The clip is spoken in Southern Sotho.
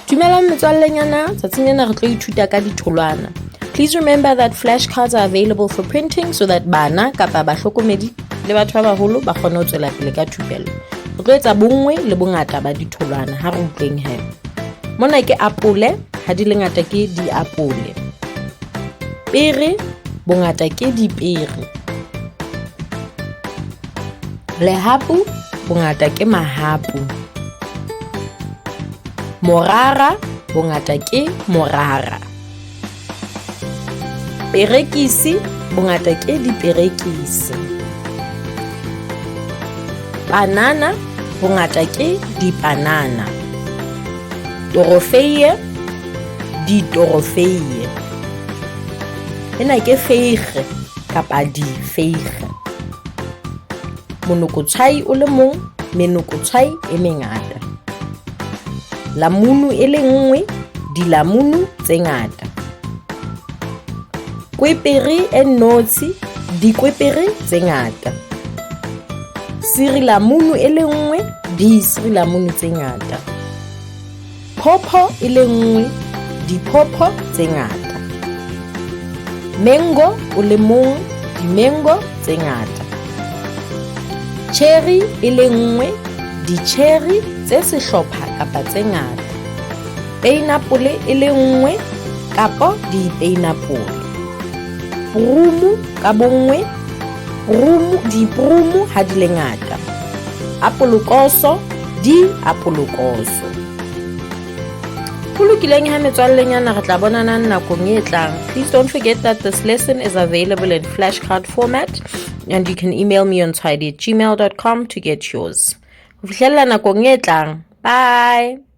Dumelang metswallenyana, tsatsing lena re tlo ithuta ka ditholwana. Please remember that flashcards are available for printing so that bana kapa bahlokomedi le batho ba baholo ba kgone ho tswela pele ka thupello. Re tlo etsa bonngwe le bongata ba ditholwana ha re utlweng he. Mona ke apole, ha di le ngata ke diapole. Pere, bongata ke dipere. Lehapu, bongata ke mahapu. Morara, bongata ke morara. Perekisi, bongata ke diperekisi. Banana, bongata ke dipanana. Torofeiye, ditorofeiye. Ena ke feige kapa difeige. Monokotshwai o le mong, menokotshwai e mengata. Lamunu e le nngwe, dilamunu tse ngata. Kwepere e nnotshi, dikwepere tse ngata. Sirilamunu e le nngwe, disirilamunu tse ngata. Phopho e le nngwe, diphopho tse ngata. Mengo o le mong, dimengo tse ngata. Cherry e le nngwe, di-cherry tse sehlopha kapa tse ngata. Peinapole e le nngwe kapo dipeinapole. Prumu ka bonngwe, prumu, diprumu ha di le ngata. Apolokoso, di-apolokoso. Ho lokileng ha metswallenyana re tla bonanang nakong e tlang. Please don't forget that this lesson is available in flashcard format and you can email me on tshwaedi@gmail.com to get yours. Ho fihlella nakong e tlang. Bye.